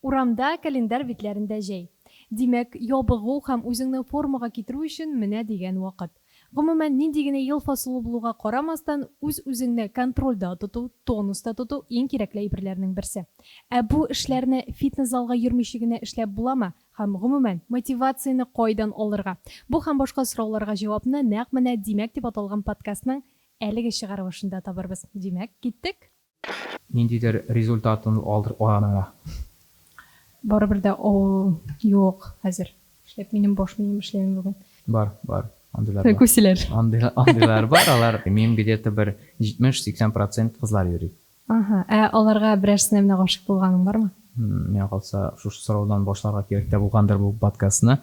Урамда, календарь битләрендә җәй. Димәк, ябыгу һәм үзеңне формага китерү өчен менә дигән вакыт. Гомумән, нинди генә ел фасылы булуга карамастан, үз-үзеңне контрольдә тоту, тонуста тоту иң кирәкле әйберләрнең берсе. Ә бу эшләрне фитнес-залга йөрмичә генә эшләп буламы? Һәм, гомумән, мотивацияне кайдан алырга? Бу һәм башка сорауларга җавапны нәкъ менә Димәк дип аталган подкастның әлеге чыгарылышында табырбыз. Димәк, киттек! Ниндидер результатын алдыр ана. Барыбер дә о юк хәзер. Эшләп минем баш мием эшләми бүген. Бар, бар. Андыйлар бар. Күселәр. Андыйлар бар, алар минем где-то бер 70-80 процент кызлар йөри. Аһа, ә аларга берәрсенә менә гашыйк булганың бармы? Миңа калса, шушы сораудан башларга кирәк тә булгандыр бу подкастны.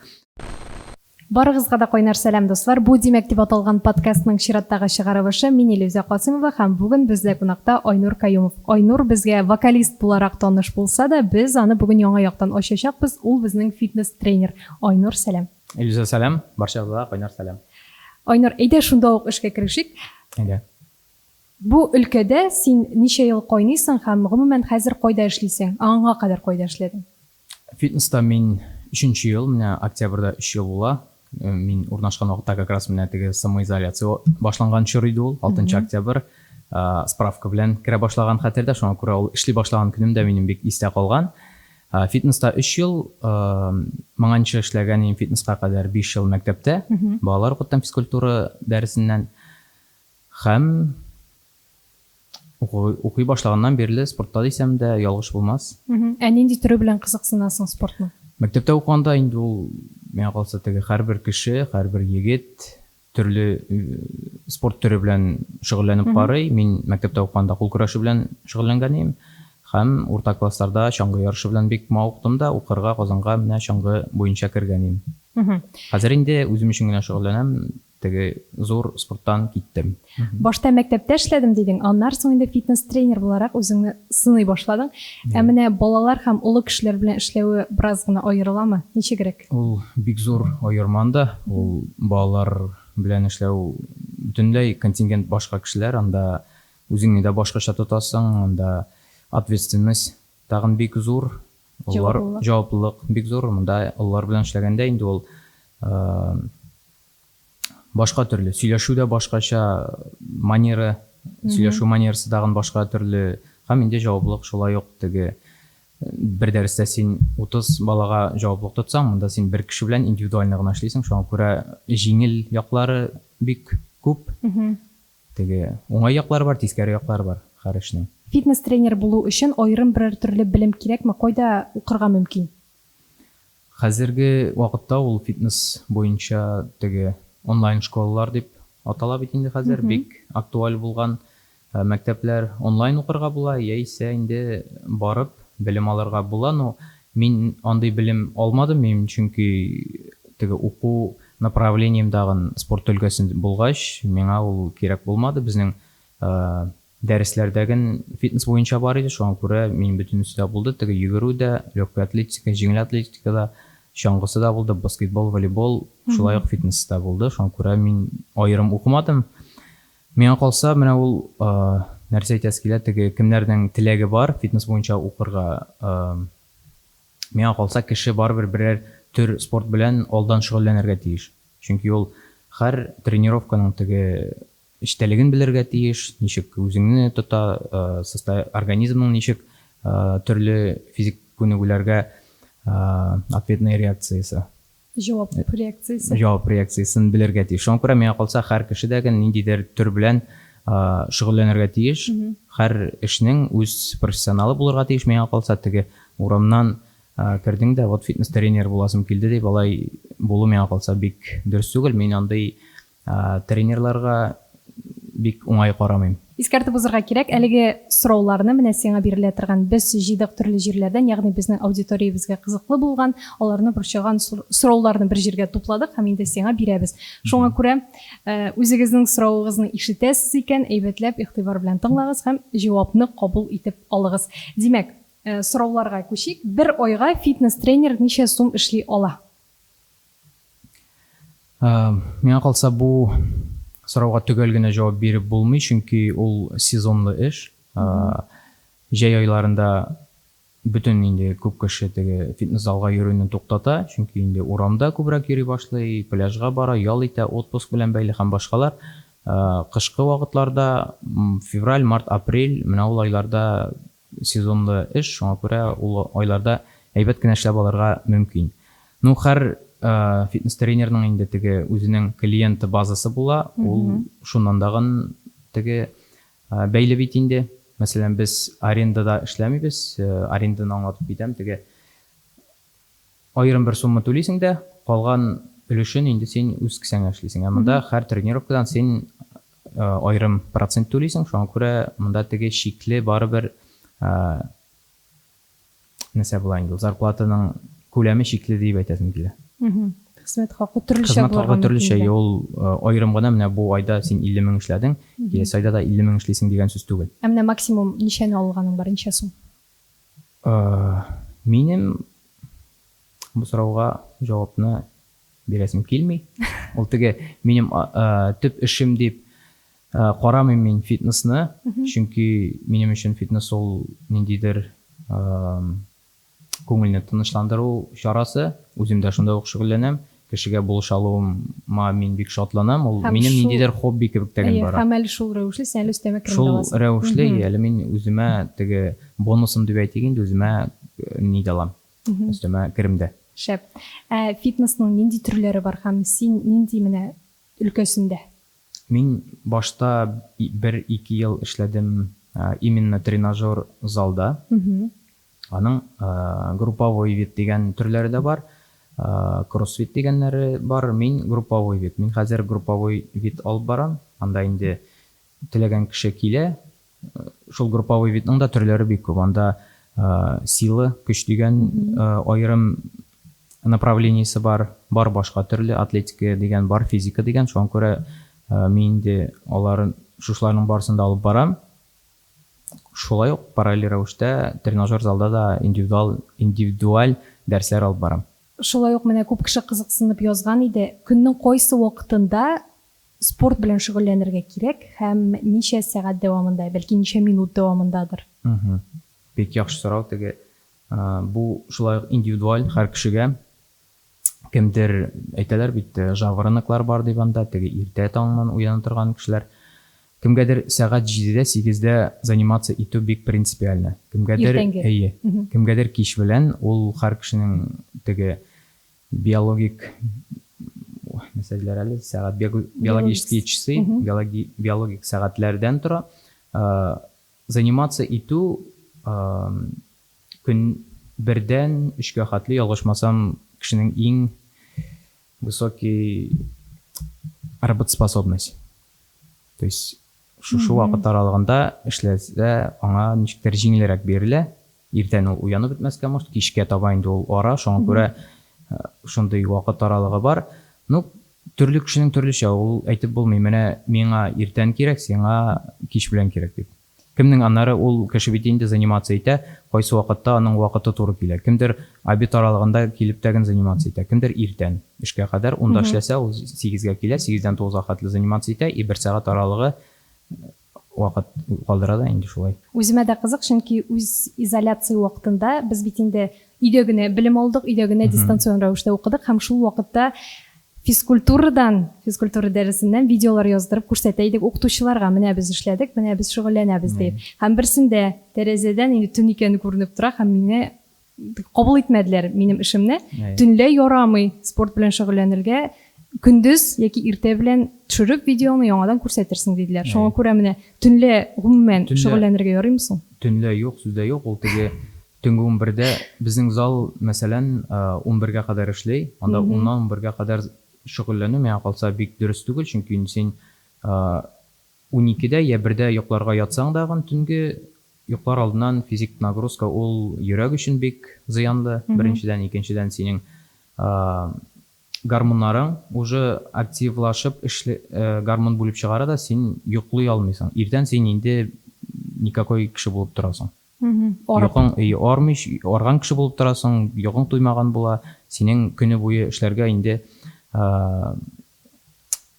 Барыгызга да кайнар сәлам, дуслар! Бу Димәк дип аталган подкастның чираттагы чыгарылышы. Мин Илүзә Касыймова һәм бүген бездә кунакта Айнур Каюмов. Айнур безгә вокалист буларак таныш булса да, без аны бүген яңа яктан ачачакбыз, ул безнең фитнес-тренер. Айнур, сәлам! Илүзә, сәлам! Барчагызга да кайнар сәлам! Айнур, әйдә шунда ук эшкә керешик. Әйдә. Бу өлкәдә син ничә ел кайныйсың һәм, гомумән, хәзер кайда эшлисең? Ә аңа кадәр кайда эшләдең? Фитнеста мин өченче ел, менә октябрьдә өч ел була. Мин урнашкан вакытта как раз менә теге самоизоляция башланган чор иде ул, алтынчы октябрь. Справка белән керә башлаган хәтердә, шуңа күрә ул эшли башлаган көнем дә минем бик истә калган. Фитнеста өч ел, моңанчы эшләгән идем фитнеска кадәр 5 ел мәктәптә, балалар укыттым физкультура дәресеннән. Һәм Укый башлаганнан бирле спортта дисәм дә ялгыш булмас. Ә нинди төре белән кызыксынасың спортның? Мәктәптә укыганда инде ул, миңа калса, теге һәрбер кеше, һәрбер егет төрле спорт төре белән шөгыльләнеп карый. Мин мәктәптә укыганда кул көрәше белән шөгыльләнгән идем. Һәм урта классларда чаңгы ярышы белән бик мавыктым да, укырга Казанга менә чаңгы буенча кергән идем. Хәзер инде үзем өчен генә шөгыльләнәм. Теге зур спорттан киттем. Башта мәктәптә эшләдем дидең, аннары соң инде фитнес-тренер буларак үзеңне сыный башладың. Ә менә балалар һәм олы кешеләр белән эшләве бераз гына аерыламы? Ничегрәк? Ул бик зур аерма анда. Ул балалар белән эшләү бөтенләй контингент башка кешеләр, анда үзеңне дә башкача тотасың, анда ответственность тагын бик зур. Олылар җаваплылык бик зур. Монда олылар белән эшләгәндә инде ул башка төрле, сөйләшү дә башкача, манера, сөйләшү манерасы тагын башка төрле. Һәм инде җаваплылык шулай ук теге бер дәрестә син 30 балага җаваплылык тотсаң, монда син бер кеше белән индивидуально гына эшлисең, шуңа күрә җиңел яклары бик күп. Теге уңай яклары бар, тискәре яклары бар һәр эшнең. Фитнес-тренер булу өчен аерым берәр төрле белем кирәкме? Кайда укырга мөмкин? Хәзерге вакытта ул фитнес буенча теге онлайн школалар дип атала бит инде хәзер, бик актуаль булган мәктәпләр. Онлайн укырга була, яисә инде барып белем алырга була. Но мин андый белем алмадым, мин чөнки теге уку направлением тагын спорт өлкәсе булгач, миңа ул кирәк булмады. Безнең Дәресләрдәген фитнес буенча бар иде, шуңа күрә минем бөтенесе дә булды, теге йөгерү дә, легкая атлетика, җиңел атлетика да, чаңгысы да булды, баскетбол, волейбол, шулай ук фитнес та булды, шуңа күрә мин аерым укымадым. Миңа калса, менә ул нәрсә әйтәсе килә, теге кемнәрнең теләге бар фитнес буенча укырга, миңа калса, кеше барыбер берәр төр спорт белән алдан шөгыльләнергә тиеш. Чөнки ул һәр тренировканың теге Эчтәлеген белергә тиеш, ничек үзеңне тота, организмның ничек төрле физик күнегүләргә ответная реакциясе. Җавап реакциясе. Җавап реакциясен белергә тиеш. Шуңа күрә миңа калса, һәр кеше дә ниндидер төр белән шөгыльләнергә тиеш. Һәр эшнең үз профессионалы булырга тиеш, миңа калса, теге урамнан кердең дә, вот фитнес-тренер буласым килде дип, алай булу миңа калса бик дөрес түгел. Мин андый Тренерларга бик уңай карамыйм. Искәртеп узырга кирәк, әлеге сорауларны менә сиңа бирелә торган без җыйдык төрле җирләрдән, ягъни безнең аудиториябезгә кызыклы булган, аларны борчыган сорауларны бер җиргә тупладык һәм инде сиңа бирәбез. Шуңа күрә үзегезнең соравыгызны ишетәсез икән, әйбәтләп игътибар белән тыңлагыз һәм җавапны кабул итеп алыгыз. Димәк, сорауларга күчик. Бер айга фитнес-тренер ничә сум эшли ала? Миңа калса, бу сорауга төгәл генә җавап биреп булмый, чөнки ул сезонлы эш. Җәй айларында Бөтен инде күп кеше теге фитнес-залга йөрүне туктата, чөнки инде урамда күбрәк йөри башлый, пляжга бара, ял итә, отпуск белән бәйле һәм башкалар. Кышкы вакытларда, февраль, март, апрель, менә ул айларда сезонлы эш, шуңа күрә ул айларда әйбәт кенә эшләп алырга мөмкин. Ну, һәр фитнес-тренерның инде теге үзенең клиент базасы була, ул шуннан дагын теге Бәйле бит инде. Мәсәлән, без арендада эшләмибез. Аренданы аңлатып китәм, теге аерым бер сумма түлисең дә, калган өлешен инде син үз кесәңә эшлисең. Ә монда һәр тренировкадан син аерым процент түлисең, шуңа күрә монда теге шикле барыбер нәрсә була инде ул, зарплатаның күләме чикле дип әйтәсем килә. Хезмәт хакы төрлечә Хезмәт хакы төрлечә, ул аерым гына менә бу айда син 50 мең эшләдең, киләсе айда да 50 мең эшлисең дигән сүз түгел. Ә менә максимум ничәне алганың бар, ничә сум? Минем бу сорауга җавапны бирәсем килми. Ул теге минем төп эшем дип Карамыйм мин фитнесны, чөнки минем өчен фитнес ул ниндидер күңелне тынычландыру чарасы. Үзем дә шунда ук шөгыльләнәм. Кешегә булыша алуыма мин бик шатланам. Ул минем ниндидер хобби кебек тә генә бара. Һәм әле шул рәвешле син әле өстәмә керем дә аласың. Шул рәвешле, әле мин үземә теге бонусым дип әйтик инде, үземә ни дә алам, өстәмә керем дә. Шәп. Ә фитнесның нинди төрләре бар һәм син нинди менә өлкәсендә? Мин башта бер-ике ел эшләдем именно тренажер залда. Аның групповой вид дигән төрләре дә бар, кроссфит дигәннәре бар. Мин групповой вид. Мин хәзер групповой вид алып барам. Анда инде теләгән кеше килә. Шул групповой видның да төрләре бик күп. Анда сила, көч дигән аерым направлениесе бар, бар башка төрле атлетика дигән, бар физика дигән. Шуңа күрә мин инде аларын, шушыларның барысын да алып барам. Шулай ук параллель рәвештә тренажер залда да индивидуал, индивидуаль дәресләр алып барам. Шулай ук менә күп кеше кызыксынып язган иде, көннең кайсы вакытында спорт белән шөгыльләнергә кирәк һәм ничә сәгать дәвамында, бәлки ничә минут дәвамындадыр? Бик яхшы сорау теге. Бу шулай ук индивидуаль һәр кешегә. Кемдер, әйтәләр бит, жаворонок-лар бар дип анда, теге иртә таңнан уяна торган кешеләр. Кемгәдер сәгать җидедә, сигездә заниматься итү бик принципиально. Кемгәдер, Иртәнге. әйе, кемгәдер кич белән, ул һәр кешенең теге биологик, нәрсә диләр әле, сәгать, биологические часы, биологик сәгатьләрдән тора. Заниматься итү көн бердән өчкә хәтле, ялгышмасам, кешенең иң высокий работоспособность. То есть шушы вакыт аралыгында эшләсә, аңа ничектер җиңелрәк бирелә. Иртән ул уянып бетмәскә может, кичкә таба инде ул ара, шуңа күрә шундый вакыт аралыгы бар. Ну, төрле кешенең төрлечә, ул әйтеп булмый, менә миңа иртән кирәк, сиңа кич белән кирәк дип. Кемнең аннары ул кеше бит инде заниматься итә, кайсы вакытта аның вакыты туры килә. Кемдер обед аралыгында килеп тә генә заниматься итә, кемдер иртән эшкә кадәр, унда эшләсә, ул сигезгә килә, сигездән тугызга хәтле заниматься итә, и бер сәгать аралыгы вакыт калдыра да инде шулай. Үземә дә кызык, чөнки үз изоляция вакытында без бит инде өйдә генә белем алдык, өйдә генә дистанцион рәвештә укыдык һәм шул вакытта физкультурадан, физкультура дәресеннән видеолар яздырып күрсәтә идек укытучыларга, менә без эшләдек, менә без шөгыльләнәбез дип. Һәм берсендә тәрәзәдән инде төн икәне күренеп тора һәм мине кабул итмәделәр минем эшемне. Төнлә ярамый спорт белән шөгыльләнергә, көндез яки иртә белән төшереп видеоны яңадан күрсәтерсең диделәр. Шуңа күрә менә төнлә гомумән шөгыльләнергә ярыймы соң? Төнлә юк, сүз дә юк. Ул теге төнге унбердә безнең зал, мәсәлән, унбергә кадәр эшли. Анда уннан унбергә кадәр шөгыльләнү, миңа калса, бик дөрес түгел, чөнки инде син уникедә йә бердә йокларга ятсаң дагын, төнге йоклар алдыннан физик нагрузка ул йөрәк өчен бик зыянлы, беренчедән, икенчедән, синең гормоннарың уже активлашып эшли, гормон бүлеп чыгара да, син йоклый алмыйсың. Иртән син инде никакой кеше булып торасың. Йокың, и, армый, арган кеше булып торасың, йокың туймаган була, синең көне буе эшләргә инде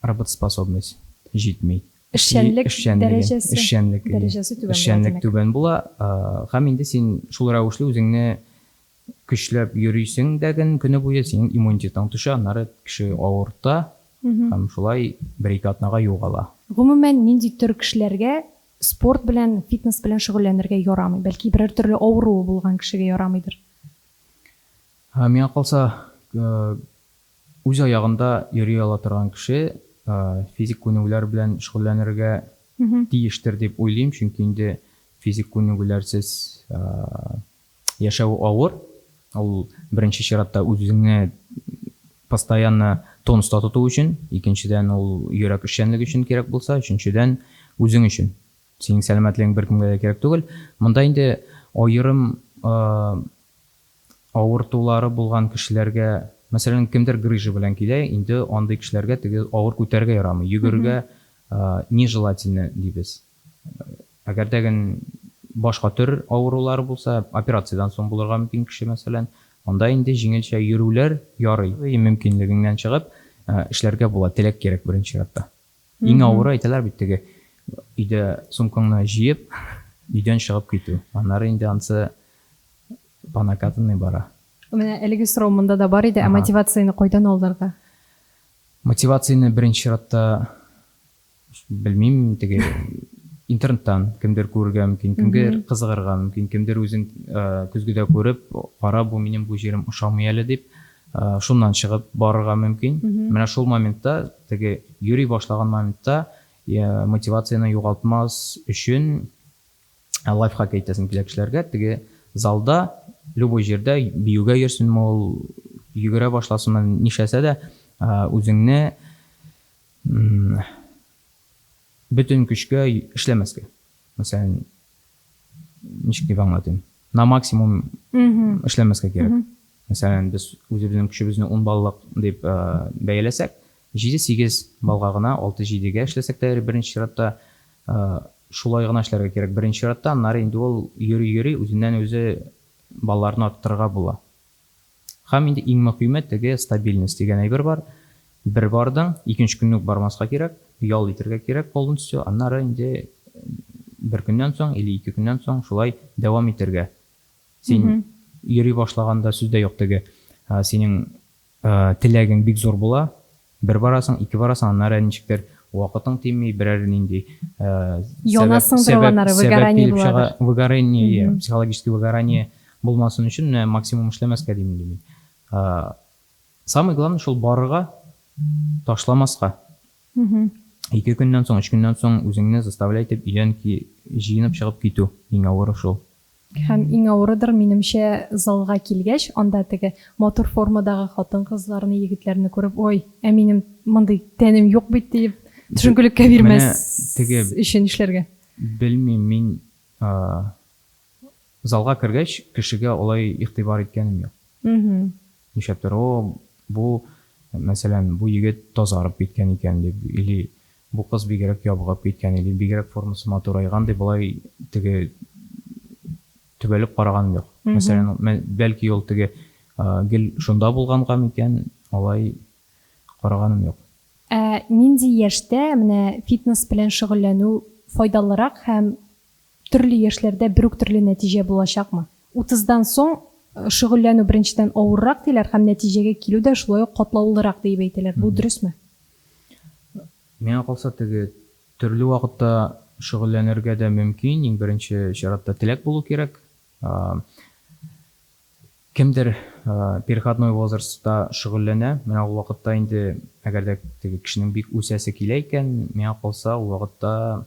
работоспособность җитми. Эшчәнлек дәрәҗәсе, эшчәнлек, дәрәҗәсе түбән була, эшчәнлек димәк. Түбән була, һәм инде син шул рәвешле үзеңне көчләп йөрисең дә көне буе, синең иммунитетың төшә, аннары кеше авырта һәм шулай бер-ике атнага югала. Гомумән, нинди төр кешеләргә спорт белән, фитнес белән шөгыльләнергә ярамый? Бәлки берәр төрле авыруы булган кешегә ярамыйдыр? Миңа калса, үз аягында йөри ала торган кеше физик күнегүләр белән шөгыльләнергә тиештер дип уйлыйм, чөнки инде физик күнегүләрсез яшәү авыр. Ул беренче чиратта үз-үзеңне постоянно тонуста тоту өчен, икенчедән ул йөрәк эшчәнлеге өчен кирәк булса, өченчедән үзең өчен. Синең сәламәтлегең беркемгә дә кирәк түгел. Монда инде аерым авыртулары булган кешеләргә, мәсәлән, кемдер грыжа белән килә, инде андый кешеләргә теге авыр күтәрергә ярамый, йөгерергә нежелательно дибез. Әгәр дә башка төр авырулары булса, операциядән соң булырга мөмкин кеше, мәсәлән, анда инде җиңелчә йөрүләр ярый. Мөмкинлегеңнән чыгып эшләргә була, теләк кирәк беренче чиратта. Иң авыры әйтәләр бит теге өйдә сумкаңны җыеп, өйдән чыгып китү. Аннары инде ансы по накатанной бара. Менә әлеге сорау монда да бар иде, ә мотивацияне кайдан алырга? Мотивацияне беренче чиратта белмим, теге интернеттан кемдер күрергә мөмкин, кемгер кызыгырга мөмкин, кемдер үзен көзгедә күреп, кара, бу минем бу җирем ошамый әле дип, Шуннан чыгып барырга мөмкин. Менә шул моментта, теге йөри башлаган моментта мотивацияне югалтмас өчен лайфхак әйтәсем килә кешеләргә, теге залда, любой җирдә биюгә йөрсенме ул, йөгерә башласынмы, нишләсә дә, үзеңне бөтен көчкә эшләмәскә. Мәсәлән, ничек дип аңлатыйм? На максимум эшләмәскә кирәк. Мәсәлән, без үзебезнең көчебезне 10 баллык дип бәяләсәк, 7-8 баллга гына, 6-7гә эшләсәк тә, беренче чиратта шулай гына эшләргә кирәк. Беренче чиратта, аннары инде ул йөри-йөри үзеннән-үзе балларны арттырырга була. Һәм инде иң мөхиме, теге стабильность дигән әйбер бар. Бер бардың, икенче көнне үк бармаска кирәк, ял итәргә кирәк полностью, аннары инде бер көннән соң или ике көннән соң шулай дәвам итәргә. Син йөри башлаганда сүз дә юк теге, синең Теләгең бик зур була, бер барасың, ике барасың, аннары ничектер вакытың тими, берәр нинди Янасыңдыр аннары, выгорание килеп чыга, выгорание, психологический выгорание булмасын өчен менә максимум эшләмәскә дим инде мин. Самый главный шул барырга, ташламаска. Ике көннән соң, өч көннән соң үзеңне заставлять итеп өйдән җыенып чыгып китү, иң авыры шул. Һәм иң авырыдыр, минемчә, залга килгәч, анда теге матур формадагы хатын-кызларны, егетләрне күреп, ой, ә минем мондый тәнем юк бит, диеп, төшенкелеккә бирмәс өчен нишләргә? Белмим, мин залга кергәч, кешегә алай игътибар иткәнем юк. Нишләптер, о, бу, мәсәлән, бу егет тазарып киткән икән, дип, или Бу кыз бигрәк ябыгып киткән или бигрәк формасы матурайган дип болай теге төбәлеп караганым юк. Мәсәлән, бәлки ул теге гел шунда булганга микән, алай караганым юк. Ә нинди яшьтә менә фитнес белән шөгыльләнү файдалырак һәм төрле яшьләрдә бер үк төрле нәтиҗә булачакмы? Утыздан соң шөгыльләнү беренчедән авыррак диләр һәм нәтиҗәгә килү дә шулай ук катлаулырак диеп әйтәләр. Бу дөресме? Миңа калса, теге төрле вакытта шөгыльләнергә дә мөмкин. Иң беренче чиратта теләк булу кирәк. Кемдер переходной возрастта шөгыльләнә. Менә ул вакытта инде, әгәр дә теге кешенең бик үсәсе килә икән, миңа калса, ул вакытта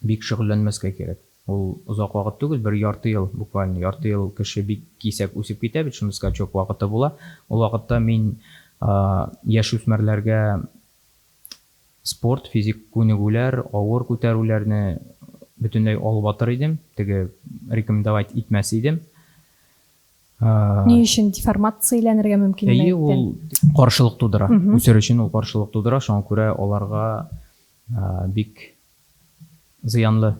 бик шөгыльләнмәскә кирәк. Ул озак вакыт түгел, бер ярты ел, буквально ярты ел кеше бик кисәк үсеп китә бит, шундый скачок вакыты була. Ул вакытта мин яшүсмерләргә спорт, физик күнегүләр, авыр күтәрүләрне бөтенләй алып атыр идем, теге рекомендовать итмәс идем. Ни өчен деформацияләнергә мөмкин? Әйе, ул каршылык тудыра. Үсер өчен ул каршылык тудыра, шуңа күрә аларга бик зыянлы.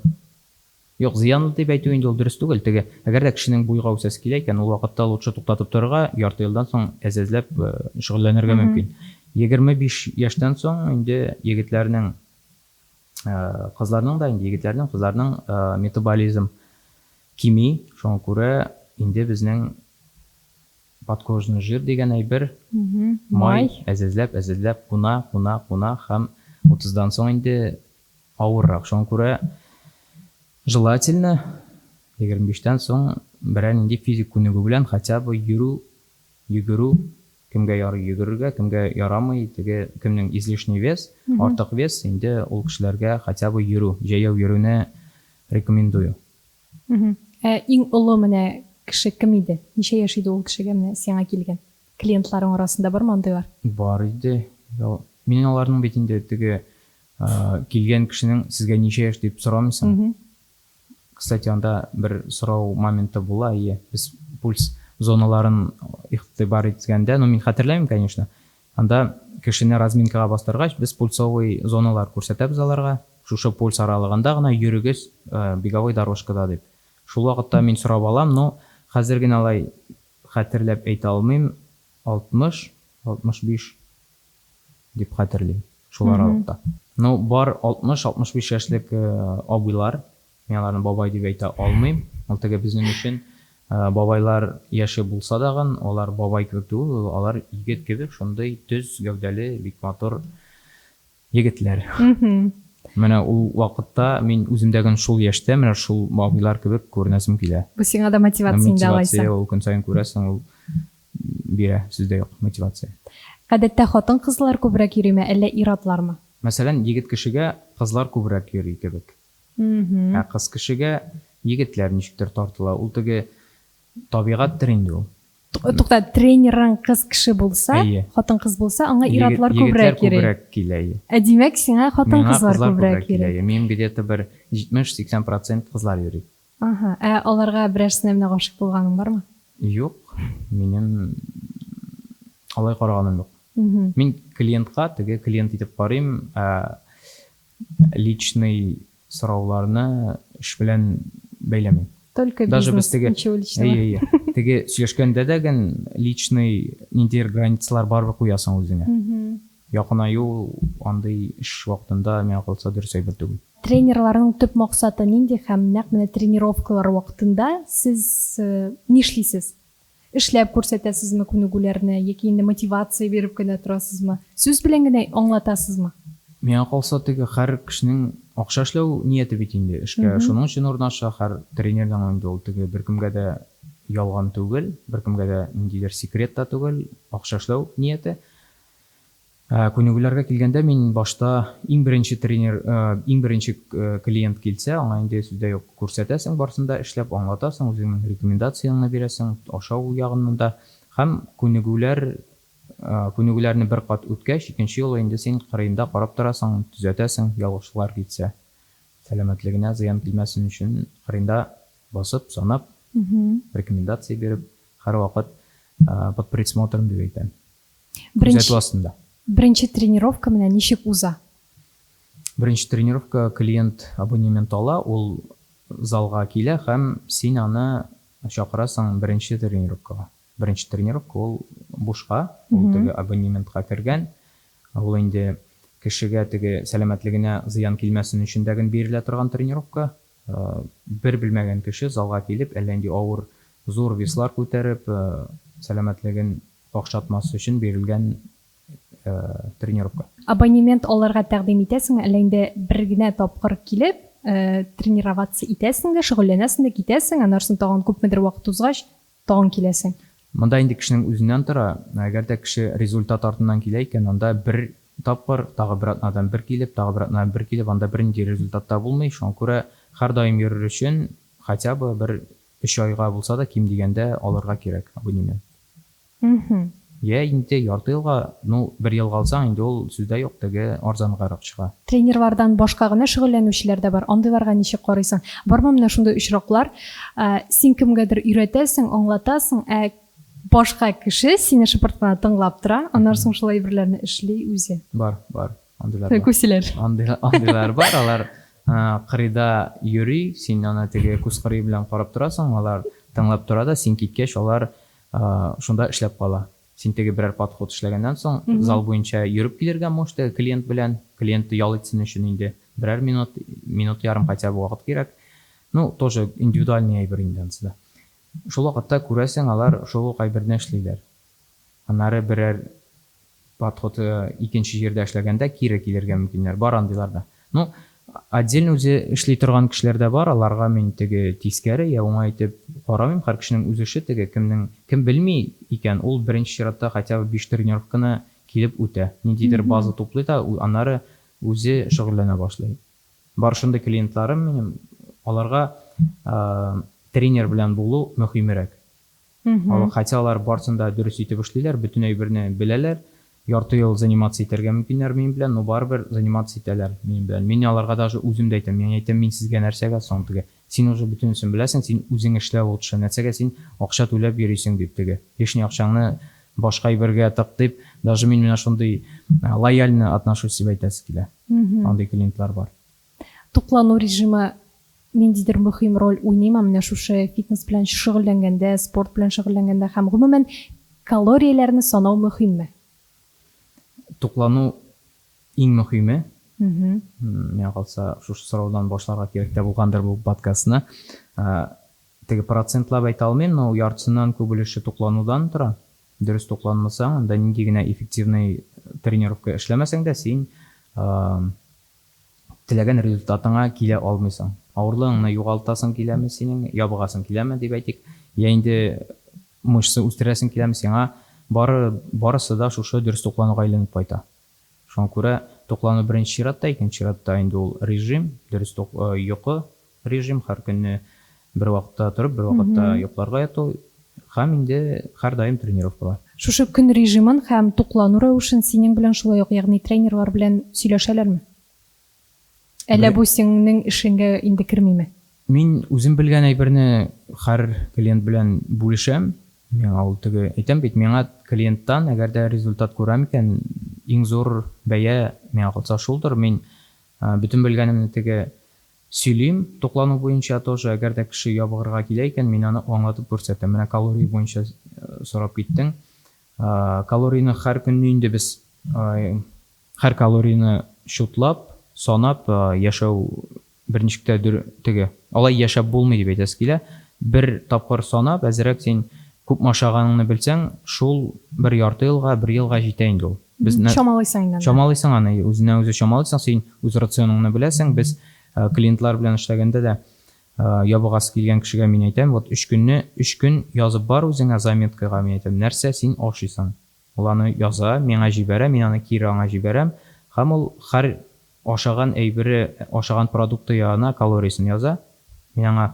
Юк, зыянлы дип әйтү инде ул дөрес түгел. Теге, әгәр дә кешенең буйга үсәсе килә икән, ул вакытта лучше туктатып торырга, ярты елдан соң әз-әзләп шөгыльләнергә мөмкин. 25 яшьтән соң инде егетләрнең Кызларның да инде, егетләрнең, кызларның метаболизм кими, шуңа күрә инде безнең подкожный жир дигән әйбер, май әзәзләп, әзәзләп куна, куна, куна һәм утыздан соң инде авыррак. Шуңа күрә желательно 25 тән соң берәр нинди физик күнегү белән хотя бы йөрү, йөгерү, кемгә ярый йөгерергә, кемгә ярамый, теге кемнең излишний вес, артык вес, инде ул кешеләргә хотя бы йөрү, җәяү йөрүне рекомендую. Ә иң олы менә кеше кем иде? Ничә яшь иде ул кешегә менә сиңа килгән? Клиентларың арасында бармы андыйлар? Бар иде. Мин аларның бит инде теге килгән кешенең сезгә ничә яшь дип сорамыйсың. Кстати, анда бер сорау моменты була, әйе. Без пульс зоналарын игътибар иткәндә, ну мин хәтерләмим, конечно, Анда кешене разминкага бастыргач, без пульсовый зоналар күрсәтәбез аларга, шушы пульс аралыгында гына йөрегез беговой дорожкада дип. Шул вакытта мин сорап алам, ну, хәзер генә алай хәтерләп әйтә алмыйм, 60, 65 дип хәтерлим, шул аралыкта. Ну, бар 60, 65 яшьлек абыйлар, Мин аларны бабай дип әйтә алмыйм. Ул теге безнең өчен бабайлар яше булса дагын, алар бабай кебек түгел, алар егет кебек шундый төз гәүдәле, бик матур егетләр. Менә ул вакытта мин үземдәген шул яшьтә менә шул абыйлар кебек күренәсем килә. Бу сиңа да мотивация инде алайса. Мотивация ул, көн саен күрәсең, ул бирә, сүз дә юк, мотивация. Гадәттә хатын-кызлар күбрәк йөриме, әллә ир-атлармы? Мәсәлән, егет кешегә кызлар күбрәк йөри кебек. Ә кыз кешегә егетләр ничектер тартыла. Ул теге табигатьтер инде ул. Тукта, тренерың кыз кеше булса, хатын-кыз булса, аңа ир-атлар күбрәк йөри. Егетләр күбрәк килә, әйе. Ә димәк, сиңа хатын-кызлар күбрәк йөри. Әйе, минем где-то бер 70-80 процент кызлар йөри. Аһа, ә аларга берәрсенә менә гашыйк булганың бармы? Юк, минем алай караганым юк. Мин клиентка теге клиент итеп карыйм, ә личный сорауларны эш белән бәйләмим. Только Даже без бизнес, теге, ничего личного. Әйе, әйе. Теге сөйләшкәндә дә ген личный ниндидер границалар барыбер куясың үзеңә. Якынаю андый эш вакытында, миңа калса, дөрес әйбер түгел. Тренерларның төп максаты нинди һәм нәкъ менә тренировкалар вакытында сез нишлисез? Эшләп күрсәтәсезме күнегүләрне яки инде мотивация биреп кенә торасызмы? Сүз белән генә аңлатасызмы? Миңа калса, теге һәр кешенең акча эшләү нияте бит инде, эшкә шуның өчен урнаша, һәр тренерның инде ул теге беркемгә дә ялган түгел, беркемгә дә ниндидер секрет та түгел, акча эшләү нияте. Ә күнегүләргә килгәндә, мин башта иң беренче тренер, иң беренче клиент килсә, аңа инде сүз дә юк, күрсәтәсең барысын да эшләп, аңлатасың, үзеңнең рекомендацияңне бирәсең, ашау ягыннан да. Һәм күнегүләр, күнегүләрне бер кат үткәч, икенче юлы инде син кырыенда карап торасың, төзәтәсең, ялгышлар китсә. Сәламәтлегенә зыян килмәсен өчен кырыенда басып, санап, рекомендация биреп, һәрвакыт под присмотром дип әйтәм. Беренче, Күзәтү астында. Беренче тренировка менә ничек уза? Беренче тренировка клиент абонемент ала, ул залга килә һәм син аны чакырасың беренче тренировкага. Беренче тренировка ул бушка, ул теге абонементка кергән. Ул инде кешегә теге сәламәтлегенә зыян килмәсен өчен дә бирелә торган тренировка. Бер белмәгән кеше залга килеп, әллә нинди авыр, зур веслар күтәреп, сәламәтлеген какшатмас өчен бирелгән тренировка. Абонемент алырга тәкъдим итәсеңме, әллә инде бер генә тапкыр килеп, тренироваться итәсең дә, шөгыльләнәсең дә, китәсең, аннары соң тагын күпмедер вакыт узгач, тагын киләсең? Монда инде кешенең үзеннән тора. Әгәр дә кеше результат артыннан килә икән, анда бер тапкыр, тагы бер атнадан бер килеп, тагы бер атнадан бер килеп, анда бернинди результат та булмый. Шуңа күрә һәрдаим йөрер өчен хотя бы бер өч айга булса да ким дигәндә алырга кирәк абонемент. Йә инде ярты елга, ну, бер елга алсаң, инде ул сүз дә юк, теге арзангарак чыга. Тренерлардан башка гына шөгыльләнүчеләр дә бар. Андыйларга ничек карыйсың? Бармы менә шундый очраклар, син кемгәдер өйрәтәсең, аңлатасың, ә башка кеше сине шыпырт кына тыңлап тора, аннары соң шул әйберләрне эшли үзе? Бар, бар. Андыйлар бар. Күселәр. Андыйлар бар, алар кырыйда йөри, син аны теге күз кырые белән карап торасың, алар тыңлап тора да, син киткәч, алар шунда эшләп кала. Син теге берәр подход эшләгәннән соң, зал буенча йөреп килергә можешь теге клиент белән, клиент ял итсен өчен инде. Берәр минут, минут ярым хотя бы вакыт кирәк. Ну, тоже индивидуальный әйбер инде анысы да. Шул вакытта күрәсең, алар шул ук әйберне эшлиләр. Аннары берәр подход икенче җирдә эшләгәндә кире килергә мөмкиннәр. Бар андыйлар да. Ну, отдельно үзе эшли торган кешеләр дә бар, аларга мин теге тискәре я уңай итеп карамыйм. Һәр кешенең үз эше теге, кемнең, кем белми икән, ул беренче чиратта хотя бы биш тренировканы килеп үтә. Ниндидер база туплый да, аннары үзе шөгыльләнә башлый. Бар шундый клиентларым минем, аларга тренер белән булу мөһимрәк. Алар, хотя алар барсын да дөрес итеп эшлиләр, бөтен әйберне беләләр, ярты ел заниматься итәргә мөмкиннәр минем белән, но барыбер заниматься итәләр минем белән. Мин аларга даже үзем дә әйтәм, мин әйтәм, мин сезгә нәрсәгә соң теге, син уже бөтенесен беләсең, син үзең эшлә лучше, нәрсәгә син акча түләп йөрисең дип теге, лишний акчаңны башка әйбергә тык дип, даже мин менә шундый лояльно отношусь дип әйтәсе килә. Андый клиентлар бар. Туклану режимы ниндидер мөһим роль уйныймы менә шушы фитнес белән шөгыльләнгәндә, спорт белән шөгыльләнгәндә һәм гомумән калорияләрне санау мөһимме? Туклану иң мөһиме. Миңа калса, шушы сораудан башларга кирәк тә булгандыр бу подкастны. Теге процентлап әйтә алмыйм, но яртысыннан күп өлеше тукланудан тора. Дөрес тукланмасаң, анда нинди генә эффективный тренировка эшләмәсәң дә, син теләгән результатыңа килә алмыйсың. Авырлыгыңны югалтасың киләме синең, ябыгасың киләме, дип әйтик, я инде мышца үстерәсең киләме, сиңа бары, барысы да шушы дөрес туклануга әйләнеп кайта. Шуңа күрә туклану беренче чиратта, икенче чиратта инде ул режим, дөрес тук, йокы режим, һәр көнне бер вакытта торып, бер вакытта йокларга яту һәм инде һәрдаим тренировкалар. Шушы көн режимын һәм туклану рәвешен синең белән шулай ук, ягъни тренерлар белән сөйләшәләрме? Әллә бу синең эшеңгә инде кермиме? Мин үзем белгән әйберне һәр клиент белән бүлешәм. Миңа ул теге, әйтәм бит, миңа клиенттан, әгәр дә результат күрәм икән, иң зур бәя миңа калса шулдыр. Мин бөтен белгәнемне теге сөйлим, туклану буенча тоже, әгәр дә кеше ябыгырга килә икән, мин аны аңлатып күрсәтәм. Менә калория буенча сорап киттең. Калорияне һәр көнне инде без Һәр калорияне чутлап, санап яшәү берничек тә дөр теге, алай яшәп булмый дип әйтәсе килә. Бер тапкыр санап, әзрәк син күпме ашаганыңны белсәң, шул бер ярты елга, бер елга җитә инде ул. Без Чамалыйсың инде аны. Чамалыйсың аны, үзеннән-үзе чамалыйсың, син үз рационыңны беләсең. Без клиентлар белән эшләгәндә дә ябыгасы килгән кешегә мин әйтәм, вот өч көнне, өч көн язып бар үзеңә заметкага, мин әйтәм, нәрсә син ашыйсың. Ул аны яза, миңа җибәрә, мин аны кире аңа җибәрәм. Һәм ул һәр ашаган әйбере, ашаган продукты янына калориясен яза. Мин аңа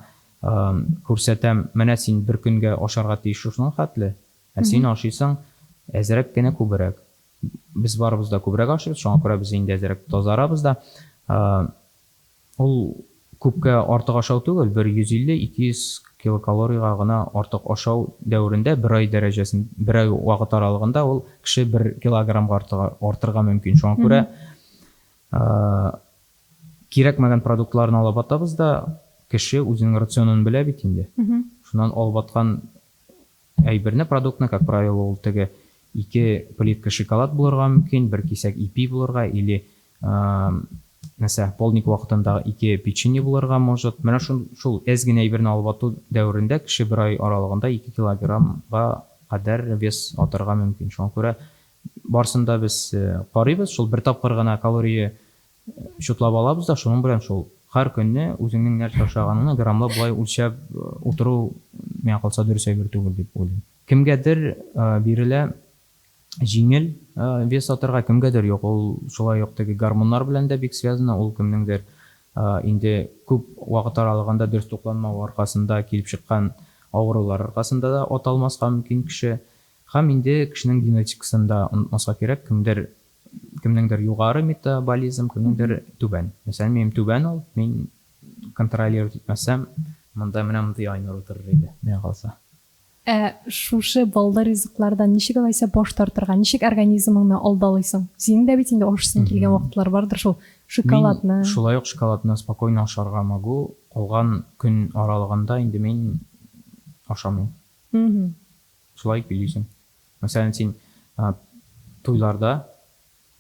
күрсәтәм, менә син бер көнгә ашарга тиеш шушының хәтле, ә син ашыйсың әзрәк кенә күбрәк. Без барыбыз да күбрәк ашыйбыз, шуңа күрә без инде әзрәк тазарабыз да. Ул күпкә артык ашау түгел, бер 150-200 килокалорийга гына артык ашау дәверендә, бер ай дәрәҗәсен, бер ай вакыт аралыгында ул кеше бер килограммга артыга, артырга мөмкин. Шуңа күрә кирәкмәгән продуктларны алып атабыз да, кеше үзенең рационын белә бит инде. Шуннан алып аткан Әйберне, продуктны, как правило, ул теге ике плитка шоколад булырга мөмкин, бер кисәк ипи булырга или нәрсә, полдник вакытында ике печенье булырга может. Менә шул, шул әз генә әйберне алып ату дәверендә кеше бер ай аралыгында ике килограммга кадәр вес атырга мөмкин. Шуңа күрә барысын да без карыйбыз, шул бер тапкыр гына калория Чутлап алабыз да, шуның белән шул. Һәр көнне үзеңнең нәрсә ашаганыңны граммлап болай үлчәп утыру, миңа калса, дөрес әйбер түгел дип уйлыйм. Кемгәдер бирелә җиңел вес атырга, кемгәдер юк. Ул шулай ук теге гормоннар белән дә бик связано, ул кемнеңдер инде күп вакыт аралыгында дөрес тукланмау аркасында килеп чыккан авырулар аркасында да ата алмаска мөмкин кеше. Һәм инде кешенең генетикасын да онытмаска кирәк, кемдер Кемнеңдер югары метаболизм, кемнеңдер түбән. Мәсәлән, минем түбән ул, мин контролировать итмәсәм, монда менә мондый Айнур утырыр иде, миңа калса. Ә шушы баллы ризыклардан ничек алайса баш тартырга, ничек организмыңны алдалыйсың? Синең дә бит инде ашыйсың килгән вакытлар бардыр шул шоколадны. Мин шулай ук шоколадны спокойно ашарга могу, калган көн аралыгында инде мин ашамыйм. Шулай көйлисең. Мәсәлән, син туйларда,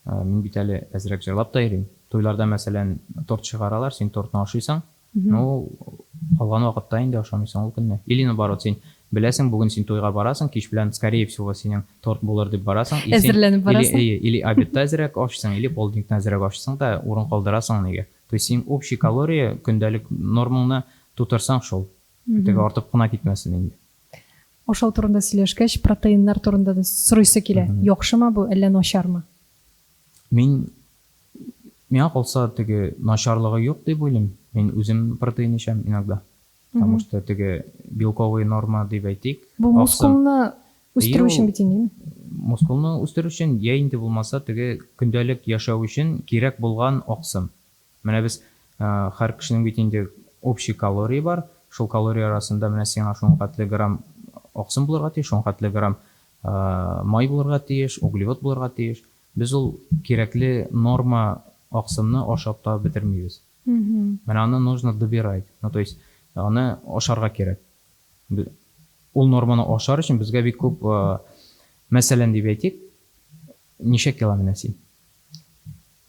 мин бит әле әзрәк җырлап та йөрим. Туйларда, мәсәлән, торт чыгаралар, син тортны ашыйсың, ну, калган вакытта инде ашамыйсың ул көнне. Или наоборот, син беләсең, бүген син туйга барасың, кич белән, скорее всего, синең торт булыр дип барасың. И син Әзерләнеп или, барасың. әйе, или обедта әзрәк ашыйсың, или полдникны әзрәк ашыйсың да, урын калдырасың нигә. То есть синең общий калория, көндәлек нормаңны тутырсаң шул. Теге артып кына китмәсен инде. Ашау турында сөйләшкәч, протеиннар турында да сорыйсы килә. Яхшымы бу, әллә начармы? Мин, миңа калса, теге начарлыгы юк дип уйлыйм. Мин үзем протеин эчәм иногда. Потому что теге белковый норма дип әйтик. Бу мускулны үстерү өчен бит инде, әйеме? Мускулны үстерү өчен, я инде булмаса теге көндәлек яшәү өчен кирәк булган аксым. Менә без һәр кешенең бит инде общий калорие бар. Шул калория арасында менә сиңа шуның хәтле грамм аксым булырга тиеш, шуның хәтле грамм май булырга тиеш, углевод булырга тиеш. Без ул кирәкле норма аксымны ашап та бетермибез. Менә аны нужно добирать. Ну, то есть аны ашарга кирәк. Ул норманы ашар өчен безгә бик күп, мәсәлән дип әйтик, ничә кило менә син?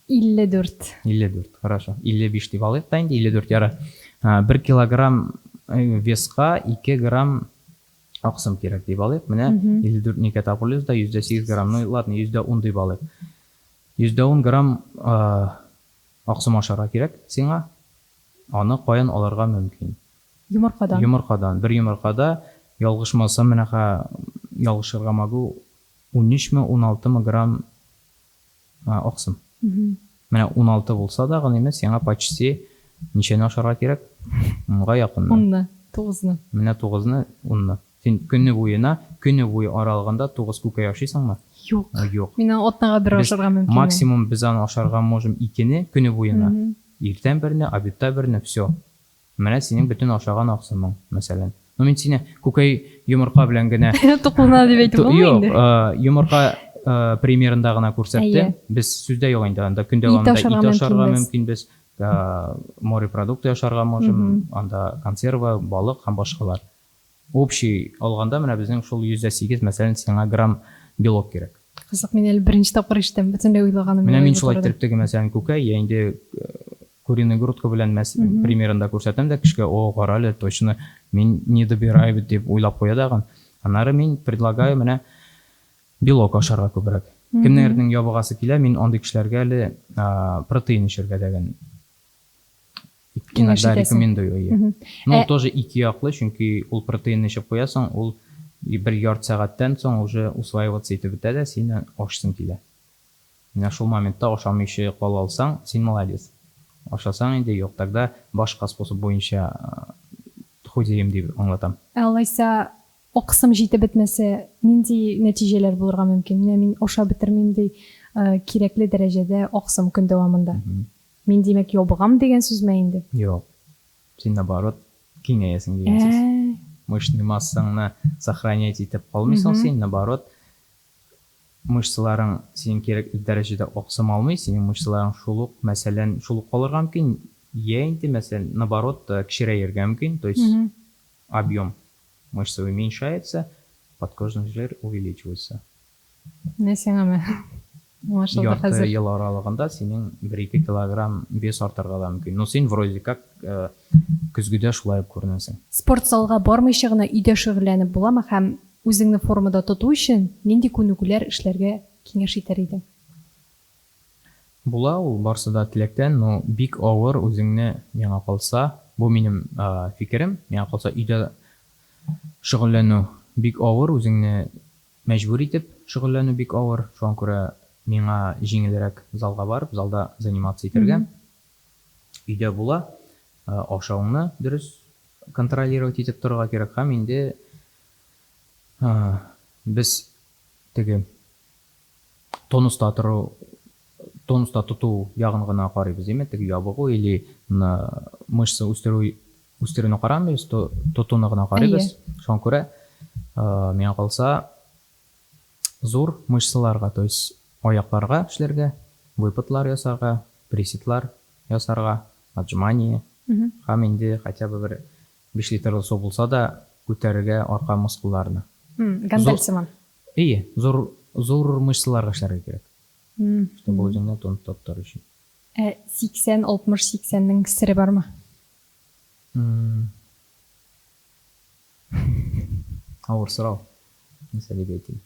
54. 54, хорошо. 55 дип алыйк та инде, 54 ярар. 1 килограмм веска 2 грамм аксым кирәк дип алыйк. Менә 54 никә тапкырлыйбыз да 108 грамм, ну ладно, 110 дип алыйк. 110 грамм аксым ашарга кирәк сиңа. Аны каян алырга мөмкин? Йомыркадан. Йомыркадан. Бер йомыркада, ялгышмасам, менә ялгышырга могу, 13-ме, 16-мы грамм аксым. Менә 16 булса да, гыниме, сиңа почти ничәне ашарга кирәк? Унга якынны. Унны, тугызны. Менә тугызны, унны. Син көне буена, көне буе аралыгында тугыз күкәй ашыйсыңмы? Юк. Юк. Мин аны атнага бер ашарга мөмкин. Максимум без аны ашарга можем икене көне буена. Иртән берне, обедта берне, все. Менә синең бөтен ашаган аксымың, мәсәлән. Ну, мин сине күкәй йомырка белән генә... Туклана дип әйтеп булмый инде. Юк, йомырка примерында гына күрсәттем. Без сүздә юк инде, анда көн дәвамында ит ашарга мөмкинбез, морепродукты ашарга можем, анда консерва, балык һәм башкалар. Общий алганда, менә безнең шул 108, мәсәлән, сиңа грамм белок кирәк. Кызык, мин әле беренче тапкыр ишетәм, бөтенләй уйлаганым юк. Менә мин шулай иттереп теге, мәсәлән, күкәй, я инде куриный грудка белән мәс примерында күрсәтәм дә кешегә, о, кара әле, точно, мин не добираю бит дип уйлап куя тагын. Аннары мин предлагаю менә белок ашарга күбрәк. Кемнәрнең ябыгасы килә, мин андый кешеләргә әле протеин эчәргә дәген Киңәш иногда итәсең. рекомендую, әйе. Но ул Ә тоже ике яклы, чөнки ул протеинны эчеп куясың, ул бер ярты сәгатьтән соң уже усваиваться итеп бетә дә, син ашыйсың килә. Менә шул моментта ашамыйча кала алсаң, син молодец. Ашасаң инде юк, тогда башка способ буенча худеем дип аңлатам. Ә алайса, аксым җитеп бетмәсә, нинди нәтиҗәләр булырга мөмкин? Менә мин ашап бетермим ди, кирәкле дәрәҗәдә аксым көн дәвамында. Мин, димәк, ябыгам дигән сүзме инде? Юк. Син, наоборот, киңәясең дигән сүз. Мышечный массаңны сохранять итеп калмыйсың син, наоборот, мышцаларың синең кирәкле дәрәҗәдә аксым алмый, синең мышцаларың шул ук, мәсәлән, шул ук калырга мөмкин, йә инде, мәсәлән, наоборот, кечерәергә мөмкин, то есть объем мышцы уменьшается, подкожный жир увеличивается. Менә сиңа мә. Аңлашылды Ярты хәзер. ел аралыгында синең бер-ике килограмм вес артырга да мөмкин. Ну, син вроде как көзгедә шулай ук күренәсең. Спортзалга бармыйча гына өйдә шөгыльләнеп буламы һәм үзеңне формада тоту өчен нинди күнегүләр эшләргә киңәш итәр идең? Була ул, барсы да теләктән, но бик авыр үзеңне, миңа калса, бу минем фикерем, миңа калса өйдә шөгыльләнү бик авыр, үзеңне мәҗбүр итеп шөгыльләнү бик авыр, шуңа күрә миңа җиңелрәк залга барып, залда заниматься итәргә. Өйдә була, ашавыңны дөрес контролировать итеп торырга кирәк һәм инде без теге тонуста тору, тонуста тоту ягын гына карыйбыз, димме, теге ябыгу или мышца үстерү үстерүне карамыйбыз, тотуны гына карыйбыз. Шуңа күрә, миңа калса, зур мышцаларга, то есть аякларга эшләргә, выпадлар ясарга, приседлар ясарга, отжимание һәм инде хотя бы бер 5 литрлы су булса да күтәрергә арка мускулларны. Гантель сыман. Әйе, зур зур мышцаларга эшләргә кирәк. Чтобы үзеңне тонуста тотар өчен. Ә 80, 60, 80 нең сере бармы? Авыр сорау. Нәрсә дип әйтим?